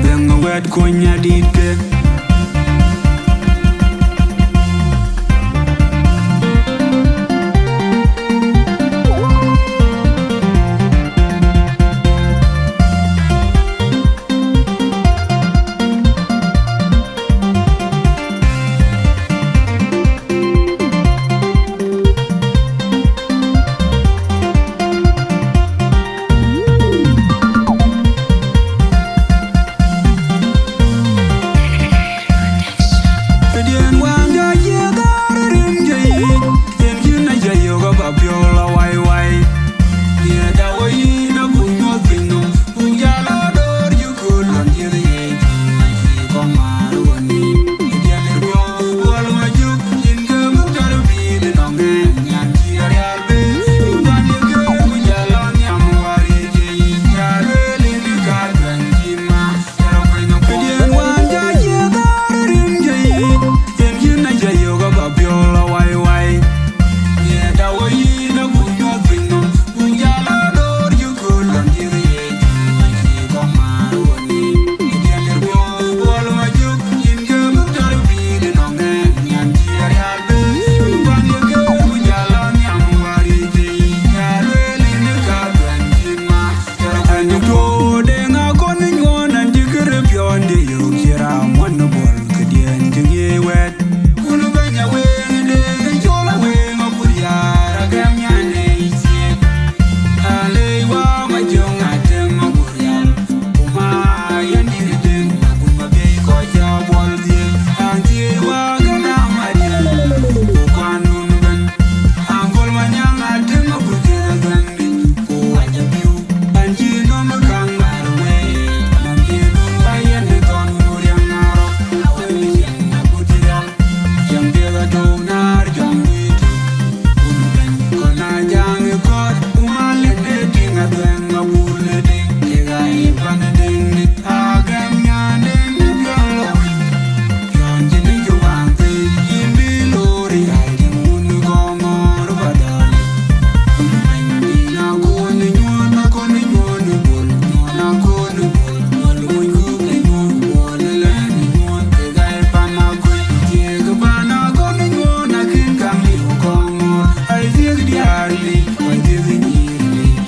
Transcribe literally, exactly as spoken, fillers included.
Dhëŋ wɛ̈t kuny adït ke. Këdiɛ̈n wään jɔ yiëk arëër rin jɔ yic, yen cïn a jɔ yök aba piɔ̈u la wai wai. Nhiëër da wɔ yïn abuk nyuɔ̈th piny nɔm, buk jal a dɔ̈ɔ̈r yï kööl lɔn dhiëth yic, acï kɔŋ määr wɔ nïïm. Këdiɛ̈n lir piɔ̈u, wal ma jök, yïn ke buk tɔ̈r pïïr ënɔŋ ɣɛn, nyan cï arial bë, buk bän ye kë, buk jal a nhiam wäär ye cï yic, ya lueel yïn ka dhuɛ̈ŋ cï ma. Këdiɛ̈n wään jɔ yiëk arëër rin jɔ yic, yen cïn a jɔ yök aba piɔ̈u la wai wai. Nhiëër da wɔ yïn abuk nyuɔ̈th piny nɔm, buk jal a dɔ̈ɔ̈r yï kööl lɔn dhiëth yic, acï kɔŋ määr wɔ nïïm. Këdiɛ̈n lir piɔ̈u, wal ma jök, yïn ke buk tɔ̈r pïïr ënɔŋ ɣɛn, nyan cï arial bë, buk bän ye kë, buk jal a nhiam wäär ye cï yic, ya lueel yïn ka dhuɛ̈ŋ cï ma. Ɛn cï tuɔɔk Deŋ Akon Nyuɔn, ɛn cï kërë piɔ̈ndiɛ̈ yök cï raan muɔ̈n ë Bol, këdiɛ̈n cï ŋiɛc wɛ̈t. Kun bɛ̈ny Aweŋ Deŋ ë cɔl Aweŋ Akur Yar, agɛm nyan ë thiëëk. Alei wa ma jöŋ atem Akur Yar, ku ma yɛn dït Deŋ, akun ma biɛc kɔc cä Bol dhiëëth. An thiëëc wa gën amadiɛ̈, ku kuan nun ëbɛ̈n. Aŋkol Manyaŋ atem Akur Yar agäŋdï, ku wac abiu. An cï nɔm ë kaŋ ŋaar wei, man cï nɔm ba yɛn ë thɔn ŋur yɛn ŋaar rɔt. Awël cieŋ agut cï rial, cieŋ piɛth atɔ̈u naar jɔŋ wïït. Kun bɛ̈ny kɔn aa jaŋ ë kɔɔr, ku mal ë dee tïŋ adhuɛ̈ŋ abur ë dï, kek aa ye pan ë dïŋ dï. Agɛm nyan dïŋ dï piɔ̈n lɔ wïc. Piɔ̈n cïn ë cï wään thëëi, yïn bï loor ë yai dï ŋun ë gɔŋɔɔr ba dɔl. Kun bɛ̈ny dïn akon ë nyuɔ̈n, akon ë nyuɔ̈n ë Bol, nyuɔ̈n akon ë Bol, Bol wöc kuk ë nyuɔ̈n, Bol ë lɛ̈n ë nyuɔ̈n, kek aa ye pan akuc, thiëëk pan akon ë nyuɔ̈n, akën kaŋ liu gɔŋɔɔr, ai thiëëk diäär lic, ai thiëëk nyïïr lic.